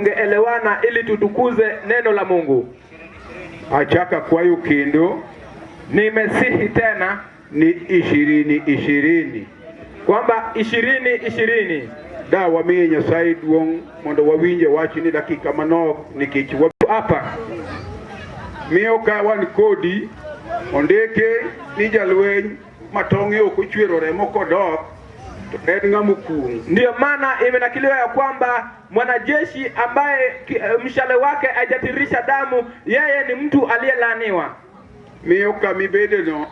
Tungeelewana ili tutukuze neno la Mungu. Achaka kwayo kendo Nimesihi tena ni 2020 kwamba 2020 da wamiye Nyasaye duong' mondo wawinje wachni dakika manok nikech wa hapa miyo ka wan kodi ondike ni jalweny ma tong'e ok ochwero remo kodok to en ng'ama okuong'. Ndiyo maana imenakiliwa ya kwamba mwanajeshi ambaye mshale wake haijatiririsha damu, yeye ni mtu aliyelaaniwa. Miyo kamibedeno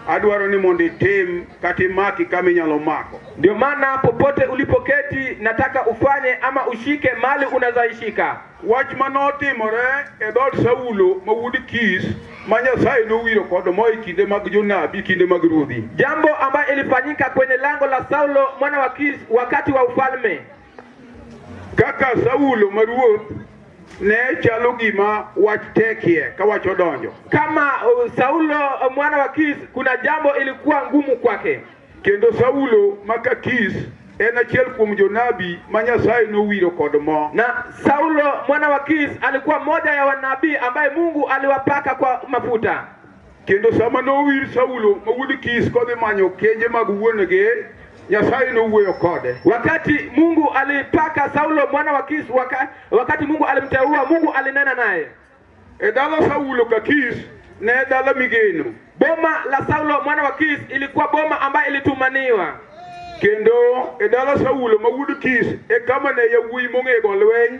adwaro ni mondo itim kata imaki kama inyalo mako. Ndio maana popote ulipoketi, nataka ufanye ama ushike mali unazoishika. Wach manotimore e dhood Saulo ma wuod Kish ma Nyasaye nowiro kod mo e kinde mag jonabi kinde mag ruodhi. Jambo ambayo ilifanyika kwenye lango la Saulo mwana wa Kish wakati wa ufalme. Kaka Saulo ma ruoth ne chalo gima wach tekie ka wach odonjo. Kama Saulo mwana wa Kish, kuna jambo ilikuwa ngumu kwake. Kendo Saulo ma ka Kish en achiel kuom jonabi ma Nyasaye nowiro kod mo. Na Saulo mwana wa Kish alikuwa moja ya wanabii ambaye Mungu aliwapaka kwa mafuta. Kendo sama nowir Saulo ma wuod Kish kodhi manyo kenje mag wuon-gi, Nyasaye nowuoyo kode. Wakati Mungu alipaka Saulo mwana wa Kish, wakati Mungu alimteua, Mungu alinena naye. E dala Saulo ka Kish ne dala migeno. Boma la Saulo mwana wa Kish ilikuwa boma ambayo ilitumaniwa. Kendo e dala Saulo ma wuod Kish e kama ne yawuoyi mong'e go lweny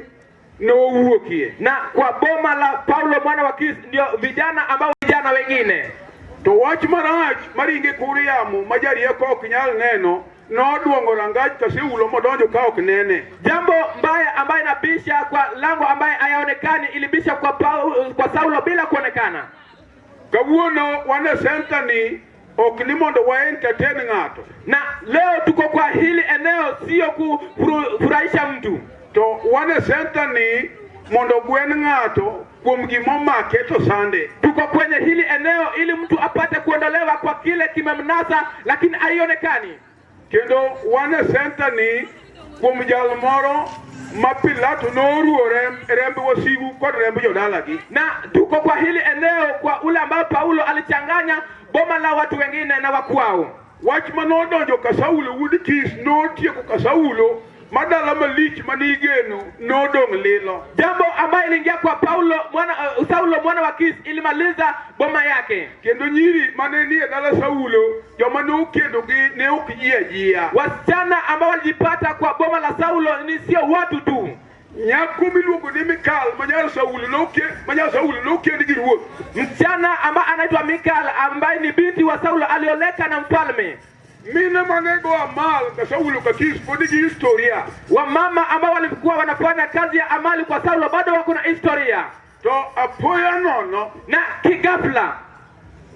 nowuokie. Na kwa boma la Paulo mwana wa Kish ndio vijana ambao vijana wengine. To wach marach maringo e kor yamo ma jarieko ok nyal neno nodwong'o rangach ka Saulo modonjo ka ok nene. Jambo mbaya ambayo inabisha kwa lango ambaye hayaonekani ilibisha kwa Saulo bila kuonekana. Kawuono wan e center ni ok ni mondo wa entertain ng'ato. Na leo tuko kwa hili eneo sio kufurahisha mtu, To wan e center ni mondo gwen ng'ato kuom gimomake to sande. Tuko kwenye hili eneo ili mtu apate kuondolewa kwa kile kimemnasa, lakini haionekani. Kendo wan e center ni kuom jal moro ma Pilato noruwo remb wasigu kod remb jodalagi. Na tuko kwa hili eneo kwa ule ambao Paulo alichanganya boma la watu wengine na wakwao. Wach manodonjo ka Saulo wuod Kish notieko ka Saulo ma dala malich manigeno nodong' lilo. Jambo ambayo iliingia kwa Paulo mwana Saulo mwana wa Kish ilimaliza boma yake. Kendo nyiri mane nie dala Saulo joma nokendogi ne ok ji ajia. Wasichana ambao walijipata kwa boma la Saulo ni sio watu tu. Nyako miluongo ni Mikal ma nyar Saulo ma nyar Saulo nokend gi ruoth. Msichana ambaye anaitwa Mikal ambaye ni binti wa Saulo alioleka na mfalme. Mine mane go amal ka Saulo ka Kish pod nigi historia. Wamama ambao walikuwa wanafanya kazi ya amali kwa Saulo bado wako na historia. To apoya nono Na kigafla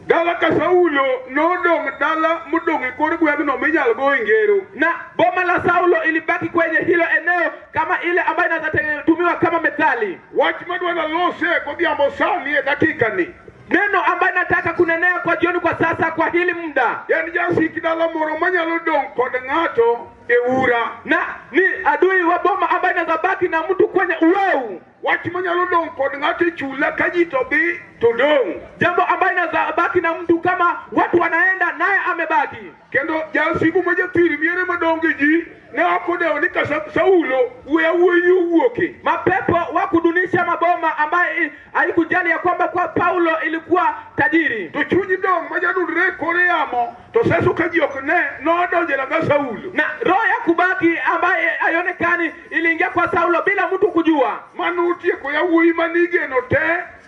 dala ka Saulo nodong' dala modong' e kor gweng'no minyal go e ngero. Na boma la Saulo ilibaki kwenye hilo eneo kama ile ambayo inaweza tumiwa kama methali. Wach madwa nalose godhiambo sani e dakika ni. Neno ambayo nataka kunenea kwa jioni kwa sasa kwa hili muda. En jasik dala moro manyalo dong' kod ng'ato e ura. Na ni adui wa boma ambaye inaweza baki na mtu kwenye uweu. Wach manyalo dong' kod ng'ato e chula ka ji to dhi to dong'. Jambo ambayo inaweza baki na mtu kama watu wanaenda naye amebaki. Kendo jasigu ma jathir miere madong' gi ji ne ok odewo ni ka Saulo we awuoyi owuoke. Mapepo wa kudunisha maboma ambaye haikujali ya kwamba kwa Paulo ilikuwa tajiri. To chuny dong' ma jadudre e kor yamo to seso ka ji ok ne nodonjo e ranga Saulo. Na roho ya kubaki ambaye haionekani iliingia kwa Saulo bila mtu kujua. Manotieko yawuoyi manigeno te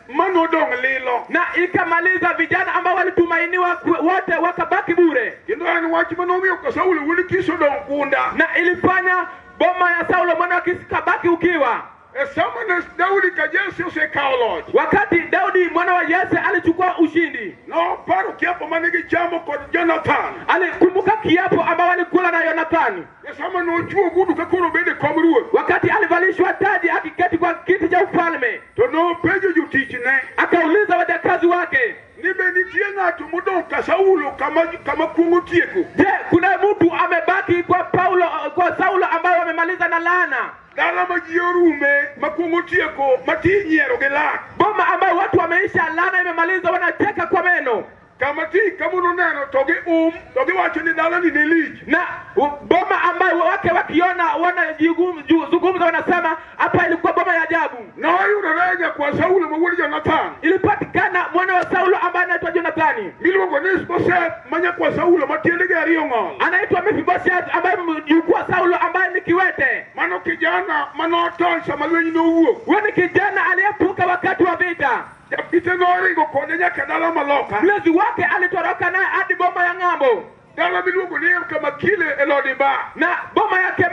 manodong' lilo. Na ikamaliza vijana ambao walitumainiwa wote wakabaki bure. Kendo en wach manomiyo ka Saulo wuod Kish odong' gunda. Na ilifanya boma ya Saulo mwana wa Kish kabaki ukiwa. E sama ne Daudi ka Jesse osekawo loch. Wakati Daudi mwana wa Yese alichukua ushindi, Noparo kiapo mane gichamo kod Jonathan. Alikumbuka kiapo ambao alikula na Yonathani. E sama nochuo ogudu ka koro obedo e kom ruoth. Wakati alivalishwa taji akiketi kwa kiti cha ufalme, To nopenjo jotichne akauliza wajakazi wake, ni be nitie ng'ato modong' ka Saulo kama kuong' otieko. Je, kuna mtu amebaki kwa Paulo kwa Saulo ambaye wamemaliza na na laana. Dala ma ji orume ma kuong'o tieko ma ti nyiero gi lak. Boma ambayo watu wameisha, laana imemaliza, wanacheka kwa meno. Kama ti kamono neno to gi to giwacho ni dalani ne lich. Na boma ambayo wake wakiona wanazungumza, wanasema hapa ilikuwa boma ya ajabu. Noyudore nyakwa Saulo ma wuod Jonathan. Ilipatikana mwana wa Saulo ambaye anaitwa Jonathani, Miluongo ni Ishbosheth ma nyakwa Saulo ma tiendege ariyo ng'ol. Anaitwa Mefiboseth ambaye mjukuu wa Saulo ambaye ni kiwete. Mano kijana manotony sama lweny nowuok. Huyo ni kijana aliyepuka wakati wa vita. Japite noringo kode nyaka dala maloka. Mlezi wake alitoroka naye hadi boma ya ng'ambo, Dala miluongo ni Kamakile e Lodiba. Na boma yake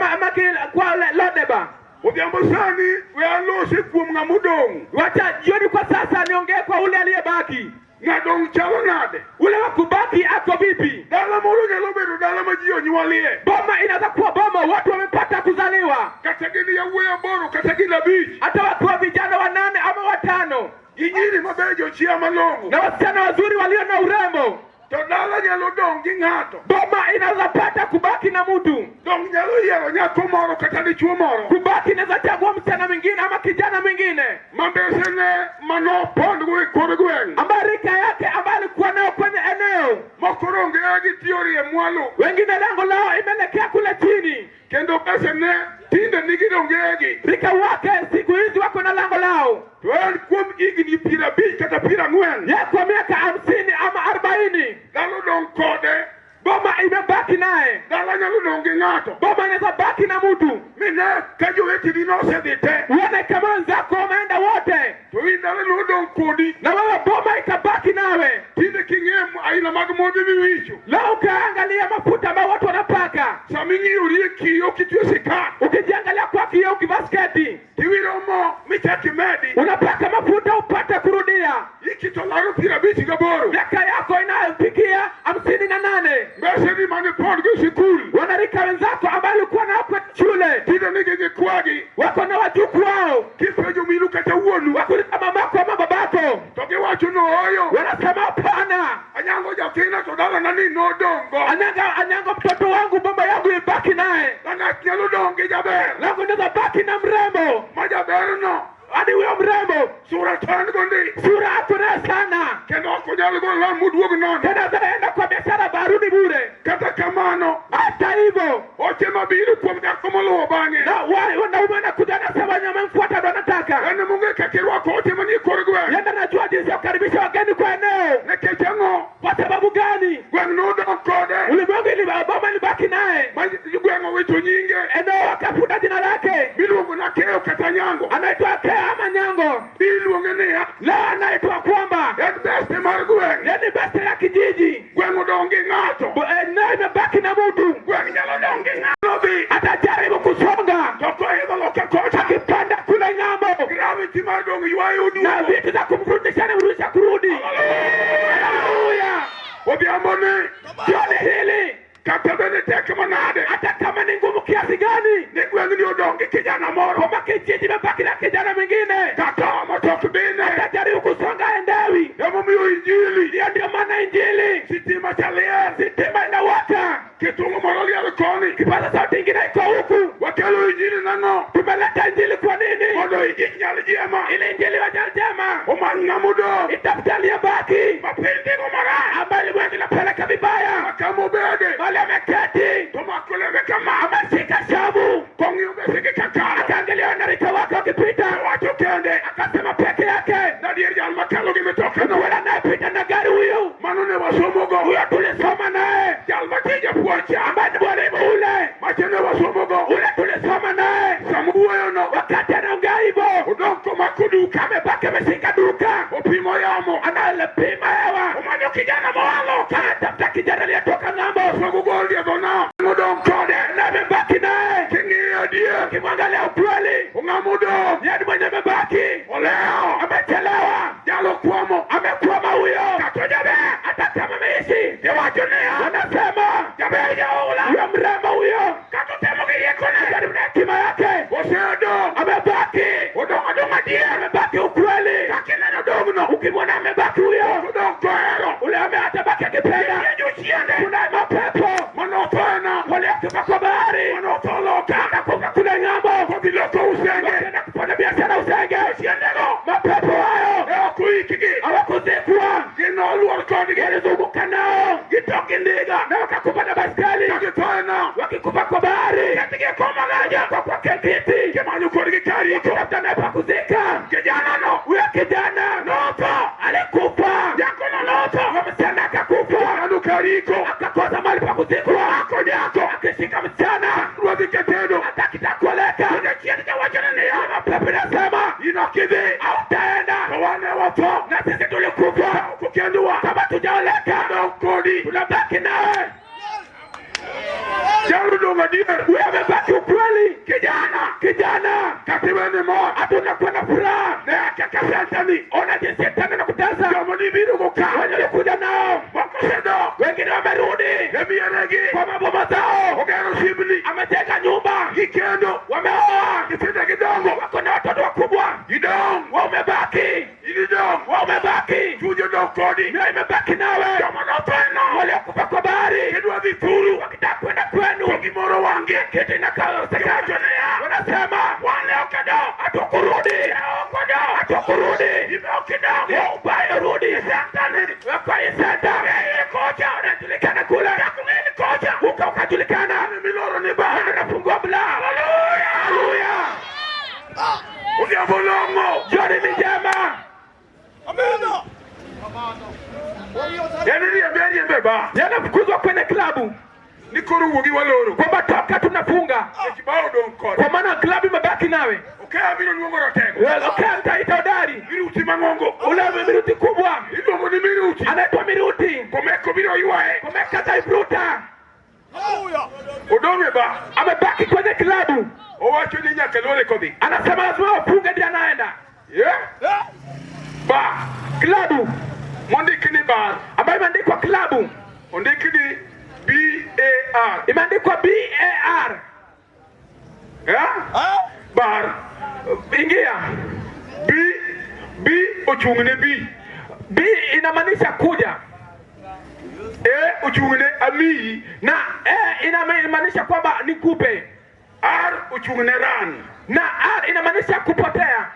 kwa Lodeba. Odhiambo sani we alose kuom ng'ama odong'. Wacha jioni kwa sasa niongee kwa ule aliyebaki. Ng'adong' chalo nade? Ule wa kubaki ako vipi? Dala moro nyalo bedo dala ma ji onyuolie. Boma inaweza kuwa boma watu wamepata kuzaliwa, Kata gin yawuoyi aboro kata gin abich. Hata wakiwa vijana wanane ama watano, Gi nyiri mabejo chia malong'o. Na wasichana wazuri walio na urembo. To dala nyalo dong' gi ng'ato. Boma inaweza pata kubaki na mtu. Dong' nyalo yiero nyako moro kata dichuo moro. Kubaki inaweza chagua msichana mwingine ama kijana mwingine Ma mbesene manopondgo e kor gweng'. Ambaye rika yake ambaye alikuwa nayo kwenye eneo. Moko ronge gi tiori e mwalo. Wengine lango lao imeelekea kule chini. Kendo mbesene tinde nigi rongegi. Rika wake siku hizi wako na lango lao. To en kuom higni 50 kata 40. Ye kwa miaka 50 ama 40. Dala odong' kode. Boma imebaki naye. Dala nyalo dong' gi ng'ato. Boma inaweza baki na mtu. Mine ka joweteni nosedhi te. Uone kama wenzako wameenda wote. To in dala nodong' kodi. Na wewe boma ikabaki nawe. Tinde king'iyo aina mag modhi miwicho. Leo ukaangalia mafuta ambayo watu wanapaka. Sama ing'iyori e kiyo kitwe sikat. Ukijiangalia kwa kioo ukivaa sketi. Tiwiro mo michak imedi. Unapaka mafuta upate kurudia. Ikito laro 58. Miaka yako inayofikia 58. Mbeseni mane pondgo e sikul. Wanarika wenzako ambao walikuwa nao kwa shule. Tinde nigi nyikwagi. Wako na wajukuu wao. Kipenjo minu kata wuonu. Wakuliza mamako ama babako. To giwacho ni ooyo. Wanasema hapana. Anyango nyathina to dalana ni nodong'go. Anyango, Anyango mtoto wangu, baba yangu ibaki naye. Lang'at nyalo dong' gi jaber. Langu inaweza baki na mrembo. Ma jaberno. Hadi huyo mrembo Sura tan go ndi. Sura ako nayo sana. Kendo ok onyal go lam moduog nono. Tena enda kwa biashara barudi bure. Kata kamano. Hata hivyo. Oche mabiro kuom nyako moluwo bang'e. Na wanaume wanakuja nasema wenye wamemfuata ndo wanataka. En emong'e kaka irwako oche manie kor gweng'. Yeye anajua jinsi ya kukaribisha wageni kwa eneo. Nikech ang'o? Kwa sababu gani? Gweng' nodong' kode. Ulimwengu ili boma ilibaki naye. Ma gweng' owito nyinge. Eneo wakafuta jina lake. Miluongo na Keo kata Nyango. Anaitwa Keo ama Nyango. Iluonge niya. Leo anaitwa kwamba En beste mar gweng'. Yeye ni beste ya kijiji. Gweng' odong' gi ng'ato. Eneo imebaki na mtu. Gweng' nyalo dong' gi ng'ato. Dhi. Atajaribu kusonga. To koidho loka kocha. Akipanda kule ng'ambo. Gravity mar dong' ywayo Na oduogo. vitu za kumrudisha ni mrudisha kurudi. Haleluya. Odhiambo ni. Jioni hili. Kata bende tek manade. Hata kama ni ngumu kiasi gani. Ni gweng'ni odong' gi kijana moro. Kwamba kijiji imebaki na kijana mwingine. Kata omo to ok bine. Atajaribu kusonga endewi. Emomiyo injili. Hiyo ndio maana injili. Sitima cha liel. Sitima inawaka. Kitungu moro liel koni. Kipaza sauti ingine iko huku. Wakelo injili nang'o? Tumeleta injili kwa nini? Mondo injili nyal jema. Ili injili wa nyal jema. Omany ng'ama odong'. Itafuta aliyebaki. Ma piny dhigo marach. Ambaye ulimwengu inapeleka vibaya. Ma kama obede. Mahali ameketi. To mako lewe kama. Ameshika shavu. Kong'iyo mbesegi kakalo. Akaangalia wanarika wake wakipita. Owacho kende. Akasema peke yake. Nadier jal makalo gi mitoka no. Yule anayepita na gari huyu. Mano ne wasomogo. Huyo tulisoma naye. Jal matie japuonj cha. Ambaye ni mwalimu ule. Mache ne wasomogo. Ule tulisoma naye. Sama wuoyo no. Wakati anaongea hivyo. Odong' komako duka. Amebaki ameshika duka. Opimo yamo. Analipima hewa. Omanyo kijana moa loka. Anatafuta kijana aliyetoka ng'ambo. Sogo gol e dho nam. Odong' kode. Na amebaki naye. King'iyo adier. Ukimwangalia ukweli. Ong'ama odong'. Yeye ni mwenye amebaki. Olewo. Amechelewa. Jalo kwamo. Amekwama huyo. Kata jaber. Hata kama ameishi. Iwacho niya. Wanasema Jaber jaola. huyo mrembo huyo. Kata otemo gi riekone. Jaribu na hekima yake. Osedong'. Amebaki. Odong' adong' adier. Amebaki ukweli. Kakineno dong'no. Ukimwona amebaki huyo. Odong' kohero. Ule ameatabaki akipenda. Nitie jochiende. Kuna mapepo Manotho e nam. waliokufa kwa bahari. Manotho loka. Wakakufa kule ng'ambo. Usenge, mapepo hayo Ne ok oikgi. Hawakuzikwa, Gin noluor kodgi. Walizunguka nao Githo gi ndiga. Na wakakufa na baskeli, Ka githo e nam. Wakikufa kwa bahari, Ketgi e kom magaja. kwa kiti, Gimanyo kodgi kar iko. Tafuta naye pa kuzika. Kijana no. Huyo kijana Notho. Alikufa, Nyako no notho. Huyo msichana akakufa, Gimanyo kar iko. Akakosa mahali pa kuzikwa. Mako nyako. Akishika msichana Ruodhi ketedo. Hataki kuoleka. Jachien jawachone niya. Mapepo inasema In ok idhi. Hautaenda, To wan ne watho. Na sisi tulikufa Ok okendowa. Kama tujaoleka, Dong kodi. Tunabaki nawe. Jalo dong adier. Huyo amebaki ukweli. Kijana. Kijana, Kata iwene mor. Hatuna kuwa na furaha. Ne kaka shetani. Ona jinsi shetani anakutesa. Joma nibiro go ka. Wenye walikuja nao, Moko osedok. Wengine wamerudi E mieregi. Kwa maboma zao. Ogero sibni. Amejenga nyumba, Gikendo. Wameoa, Nyithindo gidongo. Wako na watoto wakubwa. Gidong. Wamebaki, In idong. Wamebaki, Chuny odong kodi. Mioyo imebaki nawe. Joma notho e nam. Waliokufa kwa bahari Gidwa dhi thuru. Wakitaka kwenda kwenu, To gimoro wang'gi. Kitu inakosekana. Giwacho niya. Wanasema Wan ne ok wadok. Hatukurudi, Ne ok wadok. Hatukurudi. In be ok idok. Ni ubaya rudi. Sentani. Kwa hii senta Ng'eye kocha. Unajulikana kule, Chak ng'eni kocha. Huko ukajulikana, An miloro ni ba. Wewe unafungua mlango. Haleluya. Haleluya. Odhiambo long'o. Jioni ni njema. En riembe ariembe ba. Yanafukuzwa kwenye klabu Ni koro wuogi waloro. Kwamba toka tunafunga, Nikech ba odong' kode. Kwa maana klabu imebaki nawe. Okeya biro luongo ratego. Wewe, okay, nitaita hodari Miruti mang'ongo. ule miruti kubwa, Iluongo ni miruti. Anaitwa miruti. Komeko biro ywaye. Komeka ataivuta. Odong' e ba. Amebaki kwenye klabu, Owacho ni nyaka lore kodhi. Anasema lazima wafunge ndiye anaenda. Yeah? Ba. Klabu Mondik ni bar. Ambayo imeandikwa klabu, Ondik ni B A R. Imeandikwa BAR. Yeah? Bar. Ingia. B B ochung' ne B. B inamaanisha kuja. A ochung' ne amiyi. Na A inamaanisha kwamba nikupe. R ochung' ne run. Na R inamaanisha kupotea.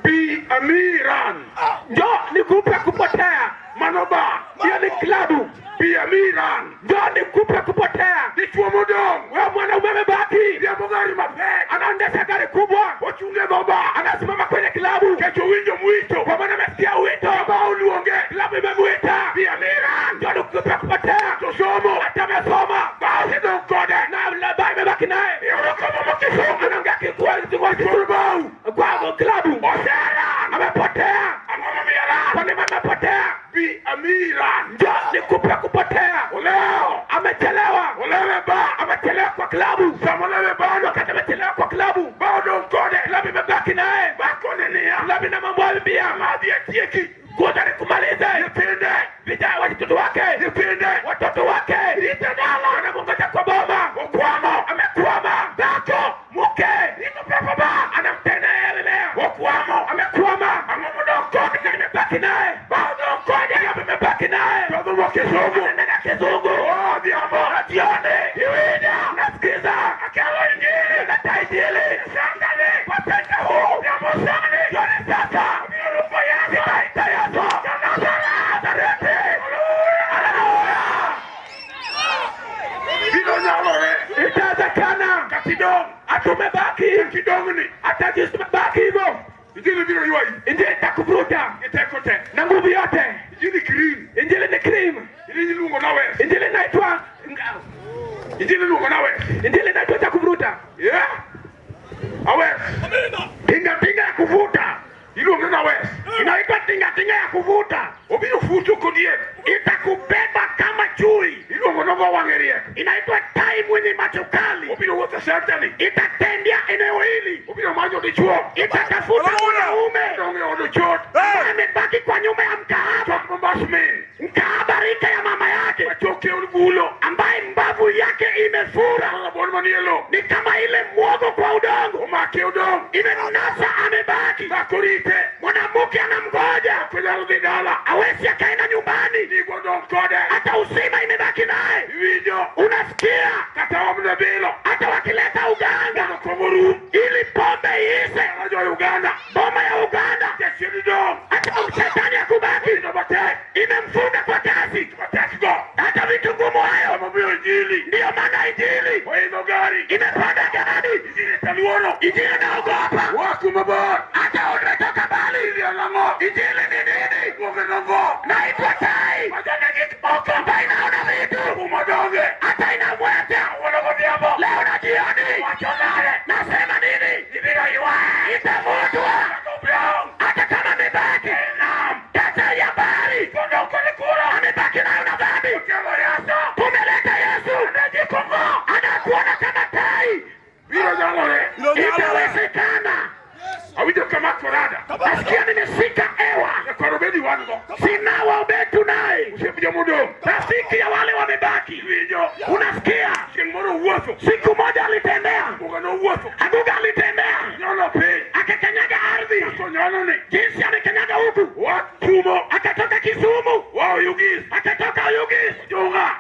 B amiyi run. Njoo nikupe kupotea. Mano ba. Hiyo ni klabu. B amiyi run. Njoo nikupe kupotea. Dichuo modong'. Wewe mwanaume amebaki. Riembo gari mapek. Anaendesha gari kubwa. Ochung' e dho ba. Anasimama kwenye klabu. Nikech owinjo mwito. Kwa maana amesikia wito. Ba oluonge. Klabu imemuita. B amiyi run. Njoo nikupe kupotea. To somo. Hata amesoma. Ba osedong' kode. Na ba imebaki naye. Iyudo komo Kisumu. Anaongea Kikuyu Koro bau. Kwa klabu. Oseran. Amepotea. Ang'o momiyo ran? Kwa nini amepotea? B amiyi run. Njoo nikupe kupotea. Olewo. Amechelewa. Olewe ba. Amechelewa kwa klabu. Sama olewe bano. Wakati amechelewa kwa klabu. Ba odong' kode. Klabu imebaki naye. Ba kone niya. Klabu inamwambia Madhi atieki. Kuja nikumalize. Nyithinde. Vijana watoto wake. Nyithinde. Watoto wake. Rito dala. Wanamungoja kwa boma. Okwamo. Amekwama. Dhako. Mke. Rito pepo ba. Anamtendea mimea. Okwamo. Amekwama. Ang'o modong' kode? Imebaki naye. Ba odong' kode. Klabu imebaki naye. To dhumo Kisumu. Ananena Kizungu. Oh, Odhiambo. Na jioni. Iwinja. Nasikiza. Akelo injili. Naleta injili. Sangani. Kwa senta huu. Odhiambo sani. Jioni sasa. Obiro luongo Yesu. Nitaita Yesu. Nazareti. Haleluya. Biro nyalore. Itawezekana. Kata idong'. Hatumebaki. Kata idong'ni. Hata jinsi tumebaki hivyo. Injili biro ywayi. Injili itakuvuta Gi teko te. Na nguvu yote. Injili cream. Injili ni cream. Injili iluongo na wes. Injili inaitwa Injili iluongo na wes. Injili inaitwa cha kuvuruta. Yeah. Awes. Tinga tinga ya kuvuta Iluongo na wes. Inaitwa tinga tinga ya kuvuta. Obiro futo kodiek. Itakubeba kama chui. Iluongo nogo wang'e riek. Inaitwa tai mwenye macho kali. Obiro wuotho sentani. Itatembea eneo hili. Obiro manyo dichuo. Itatafuta mwanaume Odong' e od chot. Ambaye amebaki kwa nyumba ya mkahaba. Chot mombas min. Mkahaba rika ya mama yake, Machoke olgulo. Ambaye mbavu yake imefura. Rabuon manie lo. Ni kama ile mwogo kwa udongo. Omake odong'. Imemnasa, amebaki. Dhako rite. Mwanamke anamgoja. Ok onyal dhi dala. Hawezi akaenda nyumbani. Nigo odong' kode. Hata uzima imebaki naye. Iwinjo. Unasikia? Kata omne bilo. Hata wakileta uganga Mondo kong'o rum. Ili pombe iishe, Dala jo Uganda. Boma Boma ya Uganda, hata shetani akubaki, imemfunga kwa kazi, hata vitu ngumu hayo. Ndiyo maana injili imepanda gari, injili naogopa, hata umetoka mbali. Injili ni nini? Naitwa tai ambayo inaona vitu, hata inamweta leo na jioni. Nasema nini? Itavutwa hata kama amebaki kata ya bahari, amebaki nayo na dhambi. Tumeleta Yesu, anakuona kama tai. Itawezekana. Nasikia nimeshika hewa, sina waobetu naye, rafiki ya wale wamebaki. Unasikia, siku moja alitembea, Aguga alitembea, akakanyaga ardhi, jinsi amekanyaga huku, akatoka Kisumu, akatoka Oyugis,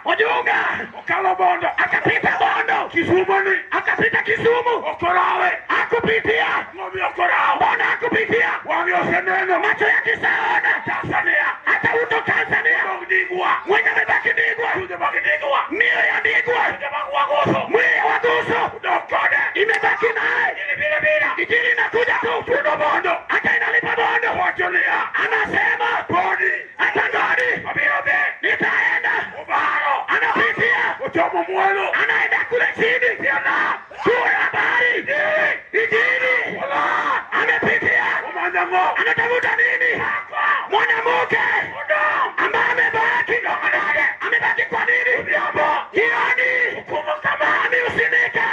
Ojunga, akapita Bondo, akapita Kisumu, akupitia. Mbona akupitia? Macho yake saona hata uto Tanzania, mwenye amebaki Ndigwa, mioyo ya Ndigwa, mwili wa Guso imebaki naye. Injili inakuja tu, hata inalipa Bondo, anasema hata Godi nitaenda, anapitia, anaenda kule chini juu ya bahari. Injili amepitia, anatafuta nini? Mwanamke ambaye amebaki, amebaki kwa nini? Jioni ameusimika,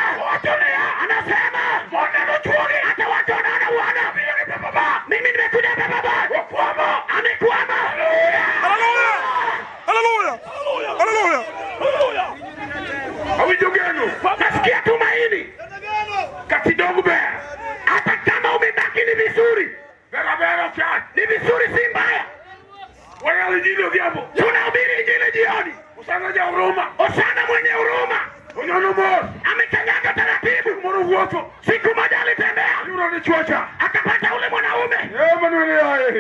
anasema hata watu wanaona uona, mimi nimekuja hapa baba, amekwama. Hallelujah! Hallelujah! Hallelujah! Nasikia tumaini, hata kama umebaki ni vizuri, ni vizuri, si mbaya. Tunahubiri injili jioni. Osana mwenye huruma amekanyaga taratibu. Siku moja alitembea akapata ule mwanaume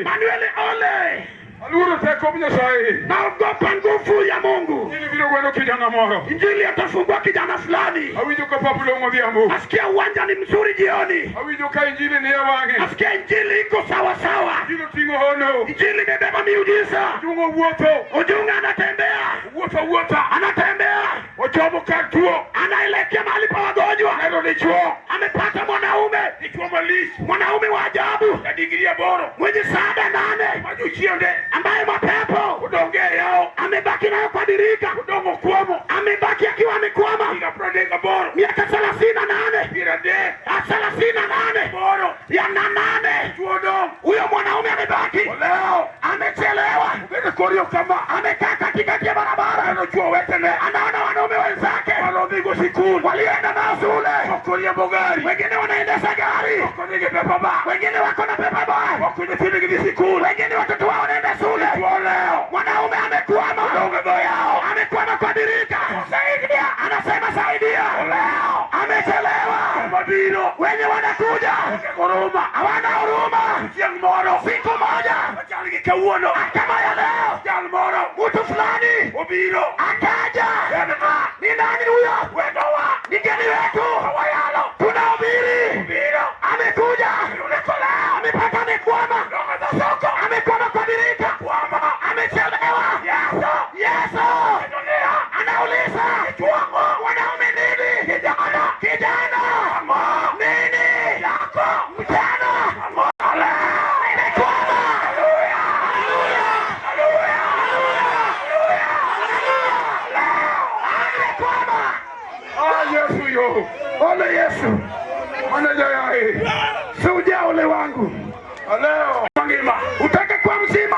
Manuel Ole. Aluoro teko Nyasaye. Naogopa nguvu ya Mungu. Injili biro gwelo kijana moro. Injili atafungua kijana fulani. Awinjo ka pap long'o odhiambo. Nasikia uwanja ni mzuri jioni. Awinjo ka injili ni e wang'e. Nasikia injili iko sawa sawa. Injili oting'o hono. Injili imebeba miujiza. Ojungo wuotho. Ojunga anatembea, Wuotho awuotha. anatembea, Ochomo kar tuo. anaelekea mahali pa wagonjwa. Neno dichuo. Amepata mwanaume, Dichuo malich. mwanaume wa ajabu, Ja digri aboro. mwenye 7 8, Ma jochiende. ambaye mapepo Odong' e yawo. amebaki nayo kwa birika, Odong' okwamo. amebaki akiwa amekwama Higa 38. miaka 38, 30. 38 Aboro. ya na nane. Tuo odong'. Huyo mwanaume amebaki, Olewo. amechelewa, Obedo kor yo kama. amekaa katikati ya barabara, Neno chuo wetene. anaona wanaume wenzake Manodhigo sikul. walioenda nao shule, Moko riembo gari. wengine wanaendesha gari, Moko nigi pepa ba. wengine wako na pepa boy, Moko nyithindo gidhi sikul. wengine watoto wao wanaenda shule. Tuo olewo. Mwanaume amekwama, Odong' e dho yawo. amekwama kwa birika, Saidia. anasema saidia, Olewo. amechelewa. Mabiro. Wenye wanakuja Onge huruma. hawana huruma. Chieng' moro. Siku moja Machal gi kawuono. kama ya leo, Jal moro. mtu fulani Obiro. akaja. En ng'a? Ni nani huyo? Wendowa. Ni mgeni wetu, Wayalo. tunahubiri. Obiro. Amekuja, amepata, amekwama, Odong' e dho soko. amekwama kwa birika, Kwama. amechelewa. Yeso. Yesu Dunia. anauliza wanaume nini? Kijana. Kijana nini? Yako. Mchana nimekwama. Amekwama. Ah, Yesu yo. Ole Yesu, Manager yae. si ujao ole wangu, Leo. Mangima. utake kuwa mzima.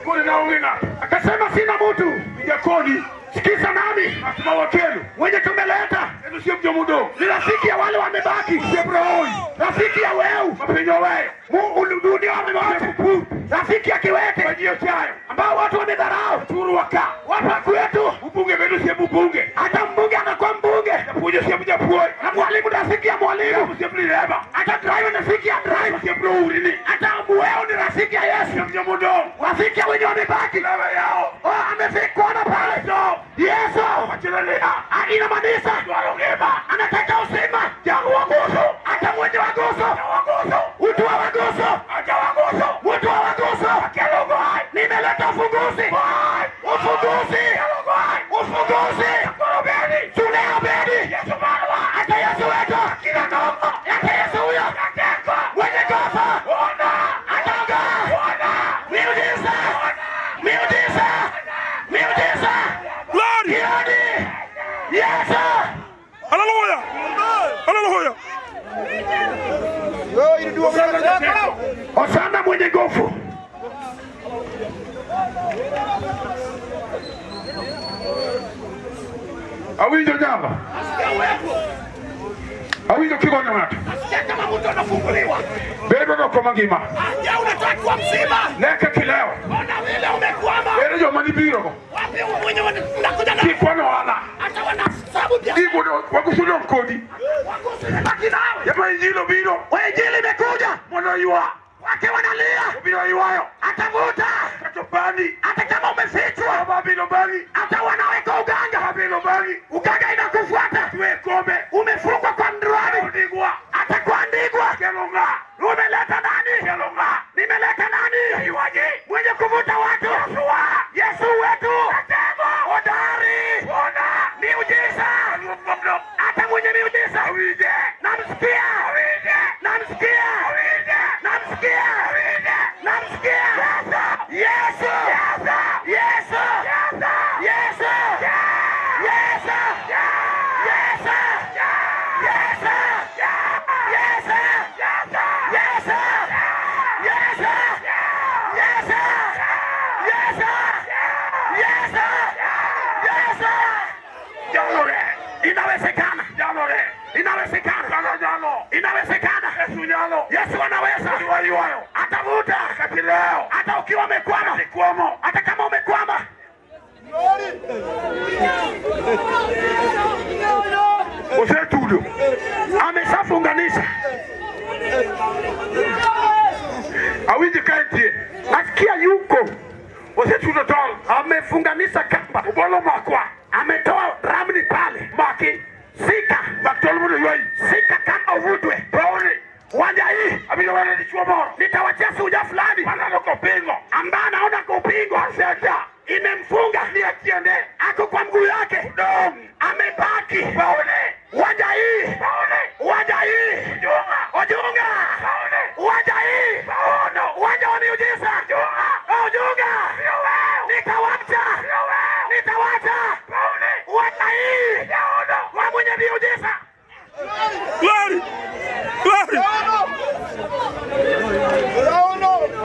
Koni na onge ng'ato. Akasema sina mtu. Jakoni. Sikiza nami, Ng'at ma wakelo. mwenye tumeleta En osiep jomodong'. ni rafiki ya wale wamebaki, Osiep Raoi. rafiki ya weu Ma piny oweyo. dunia wamewacha, rafiki ya kiwete Ma ji ochayo. ambao watu wamedharau. Thurwa ka. Wapa kwetu, Mbunge bedo osiep mbunge. hata mbunge anakuwa mbunge, Japuonj osiep japuonj. na mwalimu rafiki ya mwalimu, Osiep dereva. hata driver rafiki ya driver, Osiep rouri ni. hata Yesu. Wafike wenye wamebaki. Oh, amefikwa pale. Yesu inamaanisha anataka uzima, hata mwenye wagoso, mtu wa wagoso, mtu wa wagoso. Nimeleta ufunguzi, ufunguzi, ufunguzi. Tunaobedi hata Yesu wetu, hata Yesu huyo mwenye nguvu ataongoa miujiza, miujiza, miujiza. Glory. Jioni Yesu. Hallelujah. Hallelujah. Hosana mwenye nguvu. Awinjo nyama. Awinjo kigonyo ng'ato. Nasikia kama mtu anafunguliwa. Bedo doko mangima. Je, unataka kuwa mzima? Leke kileo. Ona vile umekwama. Ere joma nibiro go. Wapi mwenye unakuja na Kikwano ohala. hata wanasabu biashara. Gigo wagusu dong kodi. Wagusu imebaki nawe. Yama injili obiro. Wewe injili imekuja. Mondo ywa. Wake wanalia. Obiro ywayo. Atavuta. Kata bani. Hata kama umefichwa. Babilo bani. Hata wanaweka uganga. Babilo bani. Uganga inakufuata. Twe kombe. Umefungwa kwa ndurani. Ondigwa. Hata kuandikwa. Kelonga. Umeleta nani? Kelonga. Nimeleta nani? Iwaje. Mwenye kuvuta watu. Yesu wetu. Hodari. Miujiza. Hata mwenye miujiza. Namsikia. Namsikia. Namsikia. Namsikia. Yesu. Yesu. Yesu. Yesu. Yesu. Yesu. Yesu. Yesu. Yesu. Yesu. Yesu. Yesu. Yesu. Nyalore. Inawezekana. Nyalore. Inawezekana. Nyalo nyalo. Inawezekana. Yesu nyalo. Yesu anaweza. Ywa ywayo. Atavuta. Kati leo. Hata ukiwa umekwama. Kwamo. Hata kama umekwama. Osetudo. Ameshafunganisha. Awinjo ka entie. Nasikia yuko. Osetudo tol. Amefunganisha kamba. Obolo makwa. Ametoa ramni pale. Maki. Sika. Mak tol mondo ywayi. Sika kama uvutwe. Paoni. Uwanja hii Abiro wene dichuo moro. nitawachia suja fulani Maneno kopingo. ambaye anaona kupingwa Seta. imemfunga Ni atiende. ako kwa mguu yake Dong. amebaki. Paoni. Uwanja hii, Paoni. uwanja hii, Junga. Ojunga, Paoni. uwanja hii, Paono. uwanja wa miujiza, Ojunga, nitawacha, nitawacha Paoni. uwanja hii wa mwenye miujiza. Glory. Glory.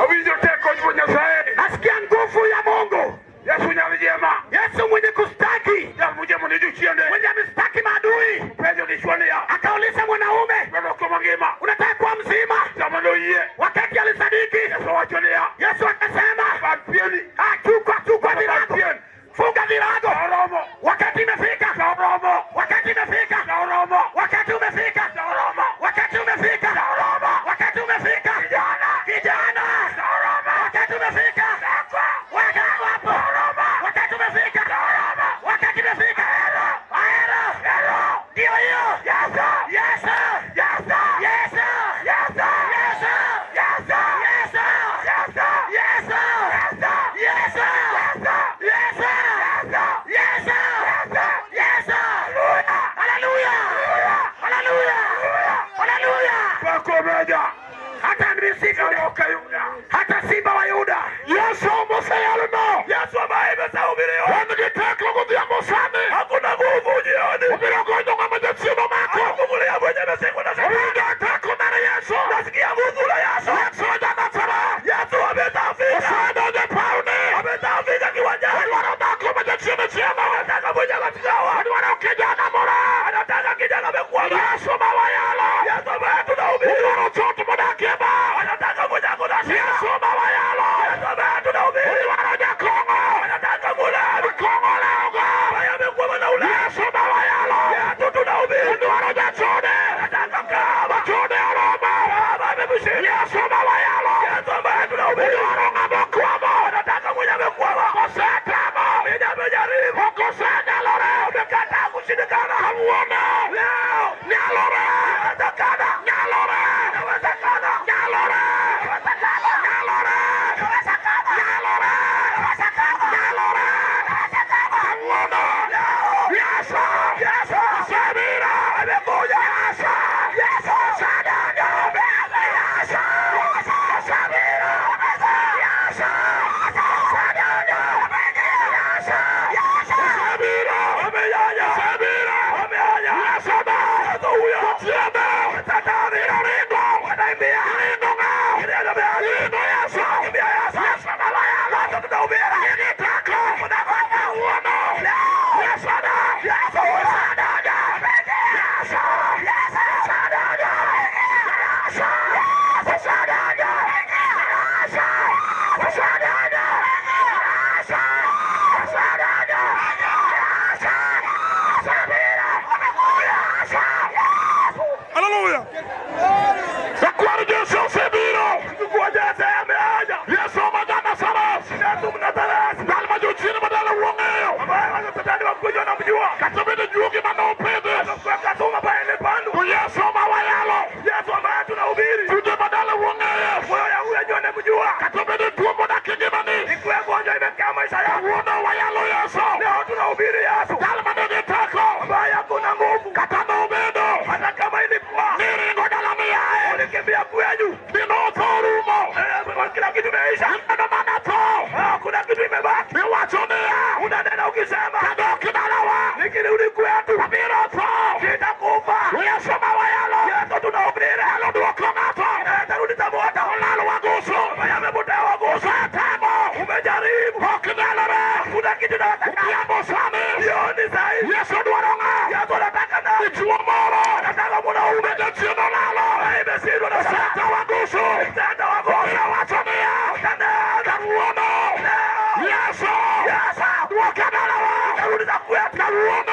Awinjo teko Nyasaye. Nasikia nguvu ya Mungu. Yesu nyalo jema. Yesu mwenye kustaki, Jal mujemo ne jochiende. mwenye amestaki maadui, Penjo dichuo niya. akauliza mwanaume, Bedo mangima. unataka kuwa mzima? Sama noyie. Wakati alisadiki, Yesu owacho niya. Yesu akasema, Bad pieni. "Ah, chukua chukua virago, Pien. funga virago. Oromo. Wakati imefika, Oromo. wakati imefika, Oromo. wakati umefika, Oromo. wakati umefika, wakati umefika, Kijana. kijana, wakati umefika, weka hapo, wakati umefika, wakati umefika, ahero, ndio hiyo, Yesu, Yesu, Yesu, Yesu, Yesu, Yesu, Yesu, Yesu, Yesu, Yesu, Yesu, Yesu, haleluya, haleluya, haleluya. Pako meja. Hata msifu Nyaloka Yuda. hata simba wa Yuda. Yesu moseyalono. Yesu ambaye imesahubiriwa. En gi teko godhiambo sani. Hakuna nguvu jioni. Obiro gonyo ng'ama jachien omako. Anafungulia mwenye ameshikwa na shetani. Owinjo teko mar Yesu. Nasikia nguvu la Yesu. Yesu janasara. Yesu ametafika. Osedonjo e pawne. Ametafika kiwanjani. Odwaro dhako ma jachien ochiemo. Anataka mwenye anatigawa. Odwaro kijana moro. Anataka kijana amekwama. Yesu ma wayalo. Yesu ambaye tunahubiri. Odwaro chot modakie ba. Anataka mwenye ako na shida. Yesu ma wayalo. Yesu ambaye tunahubiri. Odwaro jakong'o. Anataka mulevi. Kong'o lewgo. Ambaye amekwama na ulevi. Yesu ma wayalo. Yesu tunahubiri. Odwaro jachode. Anataka kama. Chode oromo. Kama amemshinda. Yesu ma wayalo. Ringo Yesu. Kimbia Yesu. Yesu mawayalo. Watu tunahubiri. Nigi teko. Kuna nguvu. Kawuono. Leo. Yesu ada. Yesu. Yesu adaga. Yesu. Yesu. Yesu adaga. Yesu. Yesu adaga. Yesu. Yesu adaga. Yesu. Yesu adaga. Yesu. Yesu abiro. Yesu. Haleluya. Jakwar Yesu osebiro. Mchukua Yesu ameaja. Yesu ma ja-Nazareth. Yesu Mnazareti. Jal ma jochiende madala ong'eyo. Ambaye watu wakuja wanamjua. Kata bende juogi mane opidhi. Kwa sumu ambaye ilipandwa. To Yesu ma wayalo. Yesu ambaye tunahubiri. Tuje madala ong'eyo. Moyo ya huyo ndio anamjua. Kata bende tuo modak e ngimani. Ikiwa gonjwa imekaa maisha yako. Kawuono wayalo Yesu. Leo tunahubiri Yesu Jal manigi teko. ambaye hakuna nguvu. Kata nobedo. Hata kama ilikuwa Niringo dala miaye. ulikimbia kwenyu. Ni notho orumo. Eh, kila kitu imeisha. Imedo mana tho. Ah, kuna kitu imebaki. Iwacho niya. Unanena ukisema Kadok dalawa. nikirudi kwetu Abiro tho. sitakufa. Yesu ma wayalo. Yesu tunahubiri. Nyalo duoko ng'ato. Inaweza rudisha moto. Olal wagusu. Ambaye amepotea wagusu. Osetemo. Umejaribu. Ok nyalore. Hakuna kitu inawezekana. Odhiambo sani. Jioni saa hizi. Yesu dwaro ng'a. Yesu anataka nani? Dichuo moro. Anataka mwanaume. Jachien olalo. Ambaye imeshindwa na Shetani. Oseta wagusu. Mtenda wagusu. Osewacho niya. Utanena. Kawuono. Leo. Yesu. Yesu. Duoka dalawa. Utarudisha kwetu. Kawuono.